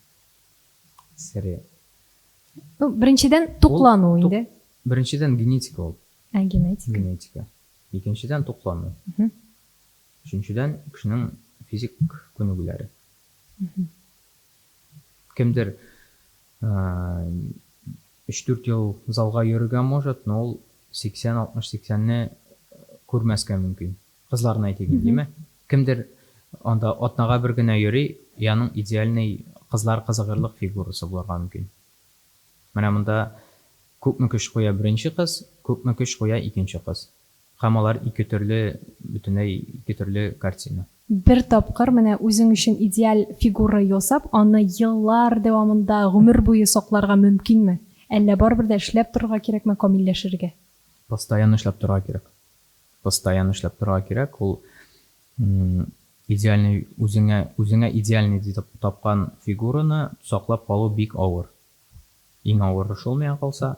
Сере. Ну, беренчедән, туклану инде. Беренчедән, генетика ул. Ә, генетика. Генетика. Икенчедән, туклану. Өченчедән, кешенең физик күнегүләре. Кемдер өч-дүрт ел залга йөрергә может, но ул 80, 60, 80-не күрмәскә мөмкин. Кызларны әйтик инде, димә. Кемдер анда атнага бер генә йөри, и аның идеальный кызлар кызыгырлык фигурасы булырга мөмкин. Менә монда күпме көч куя беренче кыз, күпме көч куя икенче кыз. Һәм алар ике төрле, бөтенләй ике төрле картина. Бер тапкыр менә үзең өчен идеаль фигура ясап, аны еллар дәвамында, гомер буе сакларга мөмкинме? Әллә барыбер дә эшләп торырга кирәкме, камилләшергә? Постоянно эшләп торырга кирәк. Постоянно эшләп торырга кирәк. Ул идеальный, үзеңә, үзеңә идеальный дип тапкан фигураны саклап калу бик авыр. Иң авыры шул миңа калса.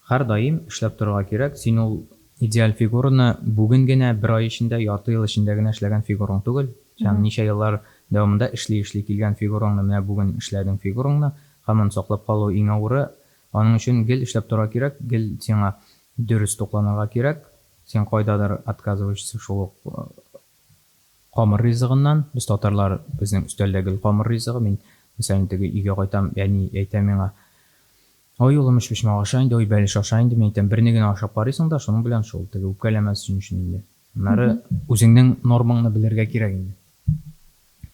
Һәрдаим эшләп торырга кирәк, син ул идеаль фигураны бүген генә, бер ай эчендә, ярты ел эчендә генә эшләгән фигураң түгел, син аны ничә еллар дәвамында эшли-эшли килгән фигураңны, менә бүген эшләдең фигураңны, һәм аны саклап калу иң авыры, аның өчен гел эшләп торырга кирәк, гел сиңа дөрес тукланырга кирәк, син кайдадыр отказываешься шул ук камыр ризыгыннан, без татарлар, безнең өстәлдә гел камыр ризыгы, мин, мәсәлән, теге өйгә кайтам, әни әйтә миңа, Ой, улым, өчпочмак аша инде, ой, бәлеш аша инде, мин әйтәм, берне генә ашап карыйсың да, шуның белән шул, теге үпкәләмәс өчен өчен инде. Аннары үзеңнең нормаңны белергә кирәк инде.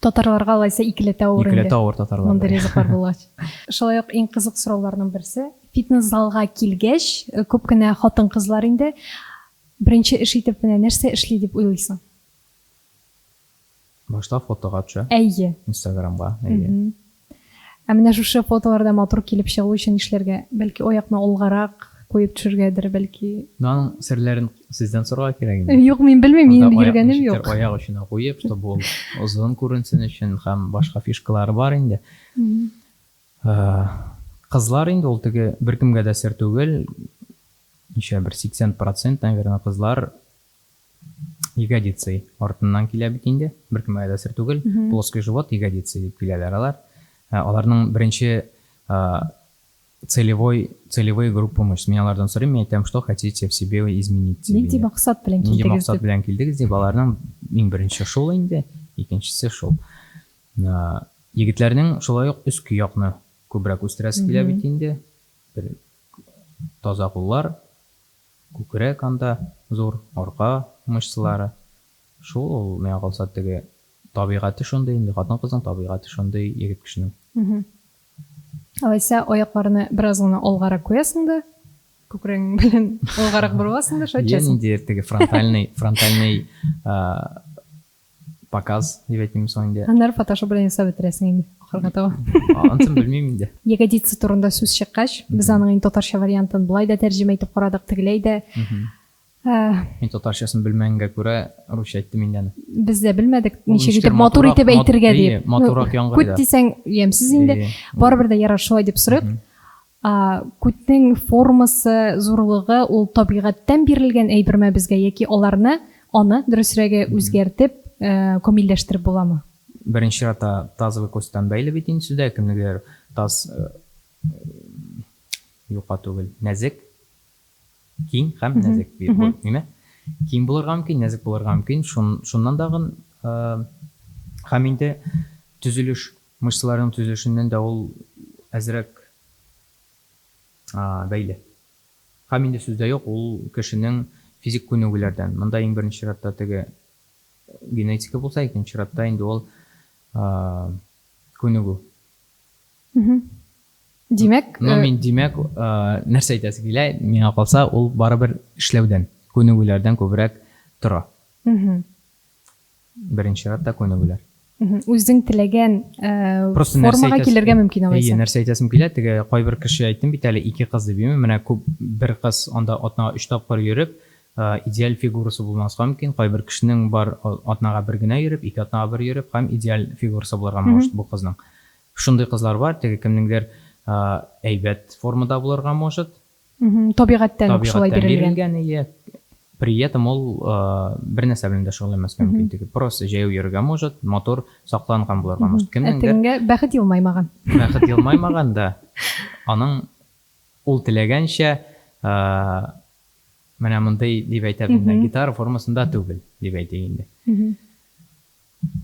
Татарларга алайса икеләтә авыр инде. Икеләтә авыр татарларга. Мондый ризыклар булгач. Шулай ук иң кызык сорауларның берсе, фитнес-залга килгәч, күп кенә хатын-кызлар инде беренче эш итеп менә нәрсә эшли дип уйлыйсың? Башта фотога төшә. Әйе. Инстаграмга, әйе. Ә менә шушы фотоларда матур килеп чыгу өчен нишләргә? Бәлки аякны алгарак куеп төшергәдер, бәлки. Ну, аның серләрен сездән сорарга кирәк инде. Юк, мин белмим, минем йөргәнем юк. Аяк очына куеп, чтобы ул озын күренсен өчен һәм башка фишкалары бар инде. Кызлар инде ул теге беркемгә дә сер түгел, ничә бер 80 процент, наверное, кызлар ягодицы артыннан килә бит инде, беркемгә дә сер түгел, плоский живот, ягодицы дип киләләр алар. Ә, аларның беренче целевой, целевые группы мышц. Мин алардан сорыйм, мин әйтәм, что хотите в себе изменить? Нинди максат белән килдегез? Нинди максат белән килдегез дип, аларның иң беренче шул инде, икенчесе шул. Егетләрнең шулай ук өске якны күбрәк үстерәсе килә бит инде. Бер таза куллар, Күкрәк анда зур, арка мышцалары. Шул ул, миңа калса, теге табигате шундый инде, хатын-кызның табигате шундый, егет кешенең. Алайса, аякларны бераз гына алгарак куясың да, күкрәгең белән алгарак борыласың да, шулай төшәсең. Ниндидер теге фронтальный, фронтальный Показ дип әйтим соң инде. Аннары фотошоп белән ясап бетерәсең инде ахырга таба. Анысын белмим инде. Ягодица турында сүз чыккач, без аның инде татарча вариантын болай да тәрҗемә итеп карадык, тегеләй дә. Мин татарчасын белмәгәнгә күрә русча әйттем инде аны. Без дә белмәдек, ничек итеп матур итеп әйтергә дип. Матуррак яңгырый да. Күт дисәң, ямьсез инде. Барыбер дә ярар, шулай дип сорыйк. Күтнең формасы, зурлыгы ул табигатьтән бирелгән әйберме безгә яки аларны, аны, дөресрәге, үзгәртеп, камилләштереп буламы? Беренче чиратта тазовый костьтан бәйле бит инде сүздә, кемнеңдер таз юка түгел, нәзек, киң һәм нәзек, ниме? Киң булырга мөмкин, нәзек булырга мөмкин, шуннан тагын һәм инде төзелеш Мышцаларның төзелешеннән дә ул әзрәк бәйле. Һәм инде сүз дә юк, ул кешенең физик күнегүләрдән. Монда иң беренче чиратта теге генетика булса, икенче чиратта инде ул күнегү. Димәк, Ну, мин, димәк, нәрсә әйтәсе килә, миңа калса, ул барыбер эшләүдән, күнегүләрдән күбрәк тора. Беренче чиратта күнегүләр. Үзең теләгән Просто нәрсә формага килергә мөмкин алайса. Әйе, нәрсә әйтәсем килә, теге кайбер кеше әйттем бит әле, ике кыз дип, әйеме? Менә күп бер кыз анда атнага өч тапкыр йөреп, идеаль фигурасы булмаска мөмкин. Кайбер кешенең бар атнага бер генә йөреп, ике атнага бер йөреп һәм идеаль фигурасы булырга может бу кызның. Шундый кызлар бар, теге кемнеңдер әйбәт формада булырга может. Табигатьтән үк шулай Табигатьтән бирелгән. бирелгән, ие. При этом ул бер нәрсә белән дә шөгыльләнмәскә мөмкин түгел. Просто җәяү йөрергә может, матур сакланган булырга может. Ә Кемнеңдер тегеңгә бәхет елмаймаган. Бәхет елмаймаган да, аның ул теләгәнчә менә мондый дип әйтәбез инде, гитара формасында түгел дип әйтик инде.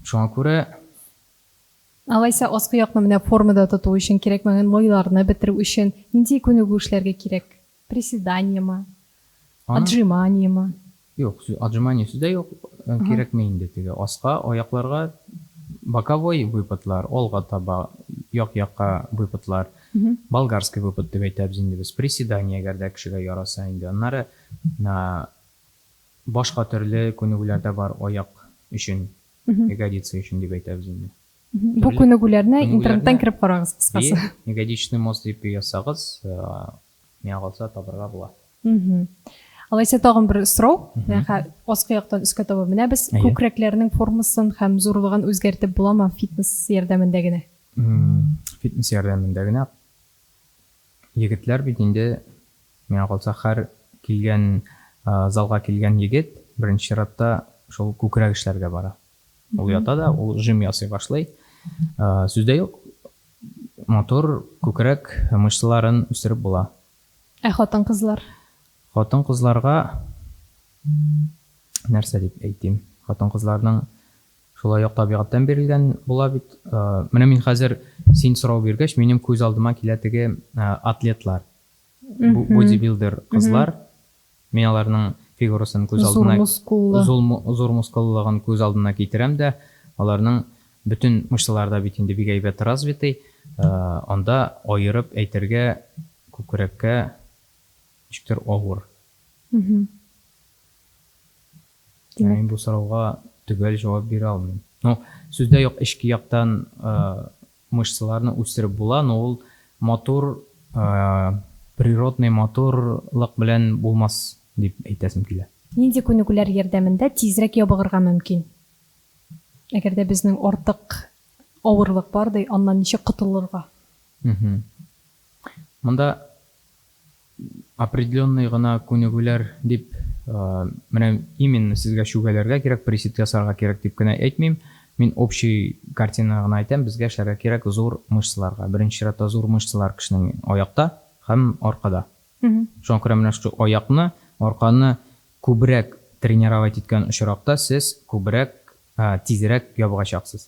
Шуңа күрә Алайса аскы якны менә формада тоту өчен кирәкмәгән майларны бетерү өчен нинди күнегү эшләргә кирәк? Приседаниемы? Отжиманиемы? Юк, отжимание сүз дә юк, кирәкми инде теге аска, аякларга боковой выпадлар, алга таба, як-якка выпадлар, болгарский выпад дип әйтәбез инде без, приседание, әгәр дә кешегә яраса инде. Аннары башка төрле күнегүләр дә бар аяк өчен. Ягодица өчен дип әйтәбез инде. Бу күнегүләрне интернеттан кереп карагыз, кыскасы. Ягодичный мост дип язсагыз, миңа калса, табырга була. Алайса тагын бер сорау. Менә аскы яктан өскә таба менәбез. Күкрәкләрнең формасын һәм зурлыгын үзгәртеп буламы фитнес ярдәмендә генә? Фитнес ярдәмендә генә. Егетләр бит инде, миңа калса, һәр килгән, залга килгән егет беренче чиратта шул күкрәк эшләргә бара. Ул ята да, ул жим ясый башлый. Сүз дә юк, матур күкрәк мышцаларын үстереп була. Ә хатын-кызлар? Хатын-кызларга нәрсә дип әйтим? Хатын-кызларның Шулай ук табигатьтән бирелгән була бит. Менә мин хәзер син сорау биргәч, минем күз алдыма килә теге атлетлар, бодибилдер кызлар. Мин аларның фигурасын күз алдына, зур мускуллылыгын күз алдына китерәм дә, аларның бөтен мышцалары да бит инде бик әйбәт развитый. Анда аерып әйтергә күкрәккә ничектер авыр. Димәк. Мин бу сорауга төгәл җавап бирә алмыйм. Ну, сүз дә юк, эчке яктан мышцаларны үстереп була, но ул матур, природный матурлык белән булмас дип әйтәсем килә. Нинди күнегүләр ярдәмендә тизрәк ябыгырга мөмкин? Әгәр дә безнең артык авырлык бар ди, аннан ничек котылырга? Монда Определенный гына күнегүләр дип, менә именно сезгә чүгәләргә кирәк, присед ясарга кирәк дип кенә әйтмим. Мин общий картина гына әйтәм, безгә эшләргә кирәк зур мышцаларга. Беренче чиратта зур мышцалар кешенең аякта һәм аркада. Шуңа күрә менә шушы аякны, арканы күбрәк тренировать иткән очракта сез күбрәк, тизрәк ябыгачаксыз.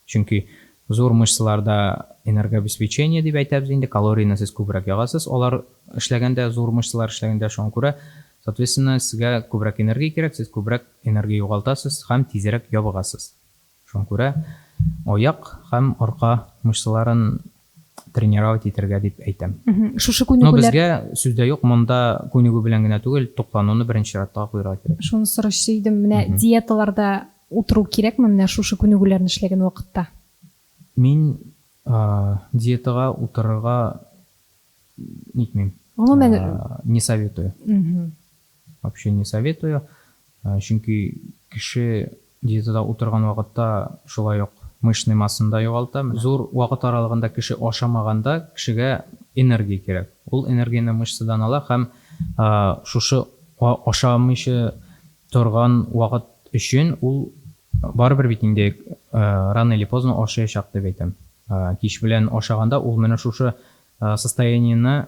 Чөнки зур мышцаларда энергообеспечение дип әйтәбез инде, калорияне сез күбрәк ягасыз, алар эшләгәндә, зур мышцалар эшләгәндә, шуңа күрә, соответственно, сезгә күбрәк энергия кирәк, сез күбрәк энергия югалтасыз һәм тизрәк ябыгасыз. Шуңа күрә аяк һәм арка мышцаларын тренировать итәргә дип әйтәм. Шушы күнегүләр. Но безгә сүз дә юк, монда күнегү белән генә түгел, туклануны беренче чиратта куярга кирәк. Шуны сорашчы идем, менә диеталарда утыру кирәкме менә шушы күнегүләрне эшләгән вакытта? Мин диетага утырырга нитмим. Гомумән. Не советую. Вообще не советую. Чөнки кеше диетада утырган вакытта шулай ук мышечный массаны да югалта. Зур вакыт аралыгында кеше ашамаганда кешегә энергия кирәк. Ул энергияне мышцадан ала һәм шушы ашамыйча торган вакыт өчен ул барыбер бит инде рано или поздно ашыячак дип әйтәм. Кич белән ашаганда ул менә шушы состояниене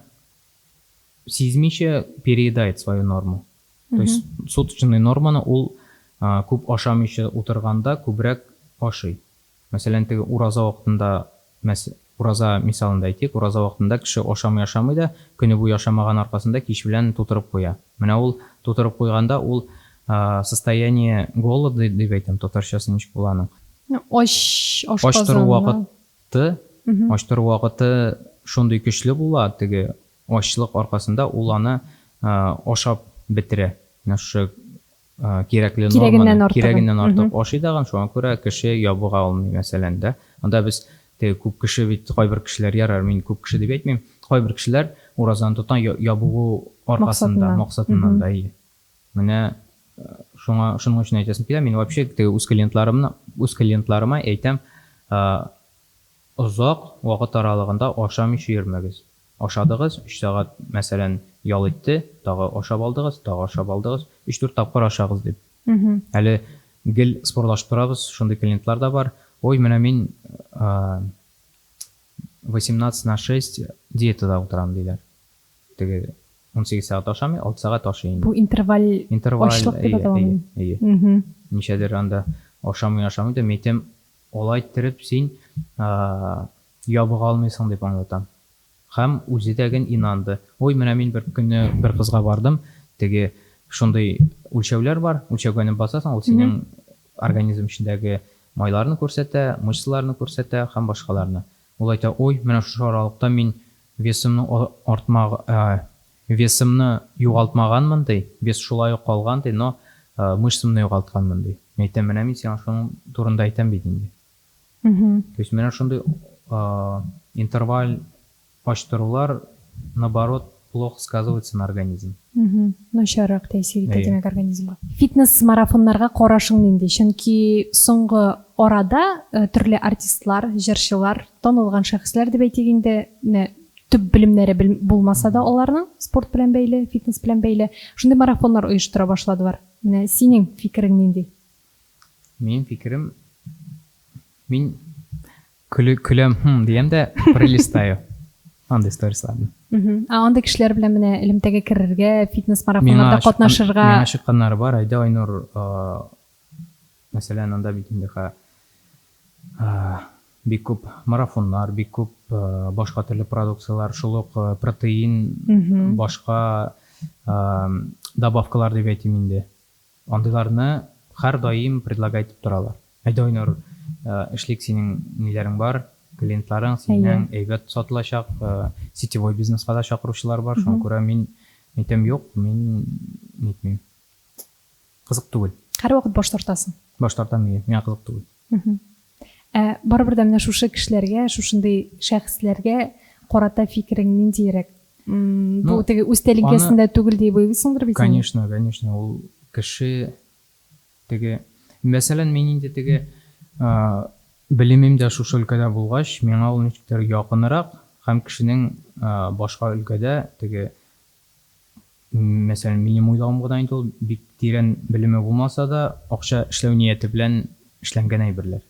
сизмичә переедает свою норму. То есть суточный норманы ул күп ашамыйча утырганда күбрәк ашый. Мәсәлән, теге ураза вакытында, мәс, ураза мисалында әйтик, ураза вакытында кеше ашамый-ашамый да, көне буе ашамаган аркасында кич белән тутырып куя. Менә ул тутырып куйганда ул состояние голода дип әйтәм, татарчасы ничек була аның? Ач, Ач тору вакыты, ач тору вакыты шундый көчле була, теге ачлык аркасында ул аны ашап бетерә. Менә шушы кирәкле норманы, кирәгеннән артык ашый тагын, шуңа күрә кеше ябыга алмый, мәсәлән, да. Анда без теге күп кеше бит, кайбер кешеләр, ярар, мин күп кеше дип әйтмим, кайбер кешеләр уразаны тота ябыгу аркасында, максатыннан да, әйе. Менә шуңа, шуның өчен әйтәсем килә, мин вообще теге үз клиентларымны, үз клиентларыма әйтәм, озак вакыт аралыгында ашамыйча йөрмәгез. Ашадыгыз, өч сәгать, мәсәлән, ял итте, тагы ашап алдыгыз, тагы ашап алдыгыз, өч-дүрт тапкыр ашагыз дип. Әле гел спорлашып торабыз, шундый клиентлар да бар. Ой, менә мин 18 на 6 диетада утырам, диләр. Теге 18 сәгать ашамый, 6 сәгать ашый инде. Бу интерваль Интерваль, ачлык дип әйе, атала әйе, мени? әйе. Ничәдер анда ашамый, ашамый да, мин әйтәм, алай иттереп син ябыга алмыйсың дип аңлатам. Һәм үзе дә ген инанды. Ой, менә мин бер көнне бер кызга бардым, теге шундый үлчәүләр бар, үлчәүгә менеп басасың, ул синең организм эчендәге майларны күрсәтә, мышцаларны күрсәтә һәм башкаларны. Ул әйтә, ой, менә шушы аралыкта мин весымны артма, весымны югалтмаганмын, ди, вес шулай ук калган, ди, но мышцамны югалтканмын, ди. Мин әйтәм, менә мин сиңа шуның турында әйтәм бит инде. То есть менә шундый интерваль ачтырулар, наоборот, плохо сказывается на организм. Начаррак тәэсир итә, димәк, организмга. Фитнес-марафоннарга карашың нинди? Чөнки соңгы арада төрле артистлар, җырчылар, танылган шәхесләр дип әйтик инде, менә төп белемнәре булмаса да аларның спорт белән бәйле, фитнес белән бәйле, шундый марафоннар оештыра башладылар. Менә синең фикерең нинди? Минем фикерем, мин көле, көләм, хм, диям дә, пролистаю. Андый сторисларны. Ә андый кешеләр белән менә элемтәгә керергә, фитнес-марафоннарда катнашырга. Миңа чыкканнары бар, әйдә, Айнур, мәсәлән, анда бит инде ха, бик күп марафоннар, бик күп башка төрле продукцияләр, шул ук протеин, башка добавкалар дип әйтим инде. Андыйларны һәрдаим предлагать итеп торалар. Әйдә, Айнур, эшлик, синең ниләрең бар, клиентларың, синнән әйбәт сатылачак, сетевой бизнеска да чакыручылар бар, шуңа күрә мин әйтәм, юк, мин нитмим. Кызык түгел. Һәрвакыт баш тартасың? Баш тартам, әйе, миңа кызык түгел. Ә барыбер дә менә шушы кешеләргә, шушындый шәхесләргә карата фикерең ниндиерәк? Бу теге үз тәлинкәсендә түгел диеп уйлыйсыңдыр бит инде? Конечно, конечно, ул кеше теге, мәсәлән, мин инде теге белемем дә шушы өлкәдә булгач, миңа ул ничектер якынрак һәм кешенең башка өлкәдә теге, мәсәлән, минем уйлавым гына инде ул, бик тирән белеме булмаса да, акча эшләү нияте белән эшләнгән әйберләр.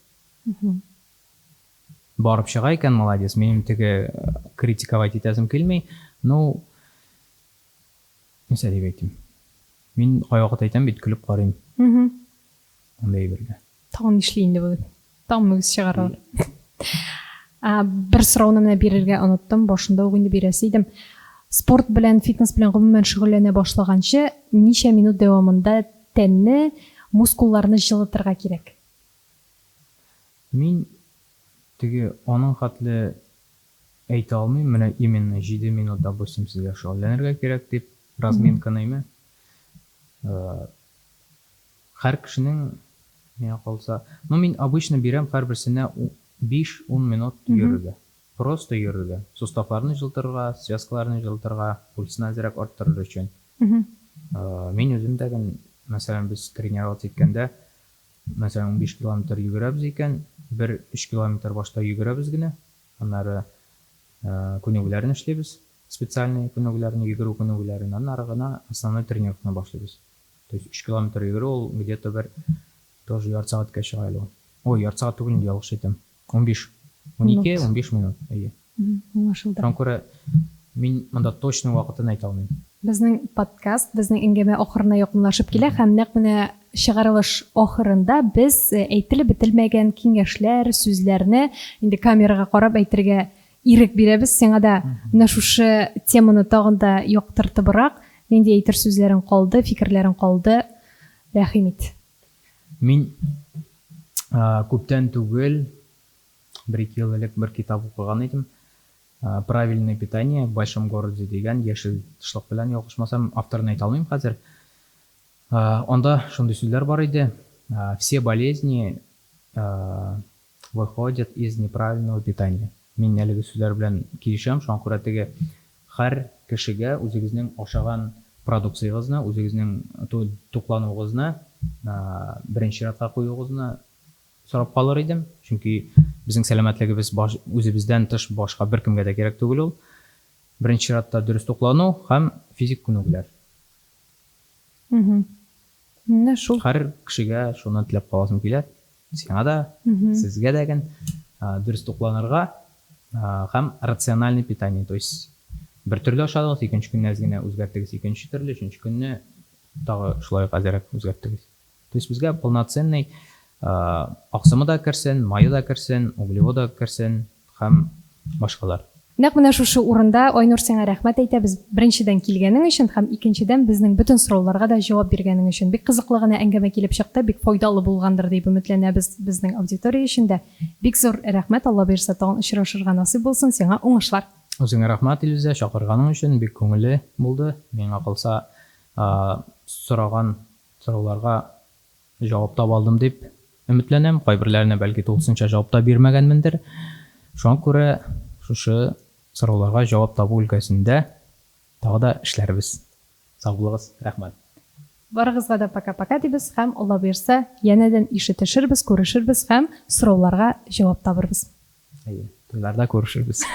Барып чыга икән, молодец, минем теге критиковать итәсем килми, ну, нәрсә дип әйтим, мин кайвакыт әйтәм бит, көлеп карыйм андый әйбергә. Тагын нишли инде бу дип. Тагын мөгез чыгаралар. Бер сорауны менә бирергә оныттым, башында ук инде бирәсе идем. Спорт белән, фитнес белән гомумән шөгыльләнә башлаганчы, ничә минут дәвамында тәнне, мускулларны җылытырга кирәк? Мин теге аның хәтле әйтә алмыйм, менә именно җиде минут, допустим, сезгә шөгыльләнергә кирәк дип, разминканы име. Һәр кешенең, миңа калса, ну мин обычно бирәм һәрберсенә биш-ун минут йөрергә. Просто йөрергә. Суставларны җылытырга, связкаларны җылытырга, пульсны әзрәк арттырыр өчен. Мин үзем дә, мәсәлән, без тренироваться иткәндә, Мәсәлән, 15 километр йөгерәбез икән, бер өч километр башта йөгерәбез генә, аннары күнегүләрне эшлибез, специальный күнегүләрне, йөгерү күнегүләрен, аннары гына основной тренировканы башлыйбыз. То есть өч километр йөгерү ул где-то бер тоже ярты сәгатькә чыга әле ул. Ой, ярты сәгать түгел инде, ялгыш әйтәм. 15, 12, 15 минут, әйе. Аңлашылды. Шуңа күрә мин монда точный вакытын әйтә алмыйм. Безнең подкаст, безнең әңгәмә ахырына якынлашып килә һәм нәкъ менә чыгарылыш ахырында без әйтелеп бетелмәгән киңәшләр, сүзләрне инде камерага карап әйтергә ирек бирәбез. Сиңа да менә шушы теманы тагын да яктыртыбрак, нинди әйтер сүзләрең калды, фикерләрең калды, рәхим ит. Мин күптән түгел, бер-ике ел элек бер китап укыган идем. Правильное питание в большом городе дигән яшел тышлык белән, ялгышмасам, авторын әйтә алмыйм хәзер. Анда шундый сүзләр бар иде, Все болезни выходят из неправильного питания. Мин әлеге сүзләр белән килешәм, шуңа күрә теге һәр кешегә үзегезнең ашаган продукциягызны, үзегезнең туклануыгызны беренче чиратка куюыгызны сорап калыр идем. Чөнки безнең сәламәтлегебез баш, үзебездән тыш башка беркемгә дә кирәк түгел ул. Беренче чиратта дөрес туклану һәм физик күнегүләр. Менә шул. Һәр кешегә шуны теләп каласым килә. Сиңа да, сезгә дә ген дөрес тукланырга һәм рациональный питание, то есть бер төрле ашадыгыз, икенче көнне әз генә үзгәрттегез, икенче төрле, өченче көнне тагы шулай ук әзрәк үзгәрттегез. То есть безгә полноценный аксымы да керсен, мае да керсен, углевод да керсен һәм башкалар. Нәкъ менә шушы урында, Айнур, сиңа рәхмәт әйтәбез, беренчедән, килгәнең өчен һәм икенчедән, безнең бөтен сорауларга да җавап биргәнең өчен. Бик кызыклы гына әңгәмә килеп чыкты, бик файдалы булгандыр дип өметләнәбез безнең аудитория өчен дә. Бик зур рәхмәт, Алла боерса, тагын очрашырга насыйп булсын, сиңа уңышлар! Үзеңә рәхмәт, Илүзә, чакырганың өчен, бик күңелле булды. Миңа калса, сораган Сорауларга җавап таба алдым дип өметләнәм. Кайберләренә бәлки тулысынча җавап та бирмәгәнмендер. Шуңа күрә шушы сорауларга җавап табу өлкәсендә тагы да эшләрбез. Сау булыгыз, рәхмәт. Барыгызга да пока-пока дибез һәм, Алла боерса, янәдән ишетешербез, күрешербез һәм сорауларга җавап табырбыз. Әйе, туйларда күрешербез.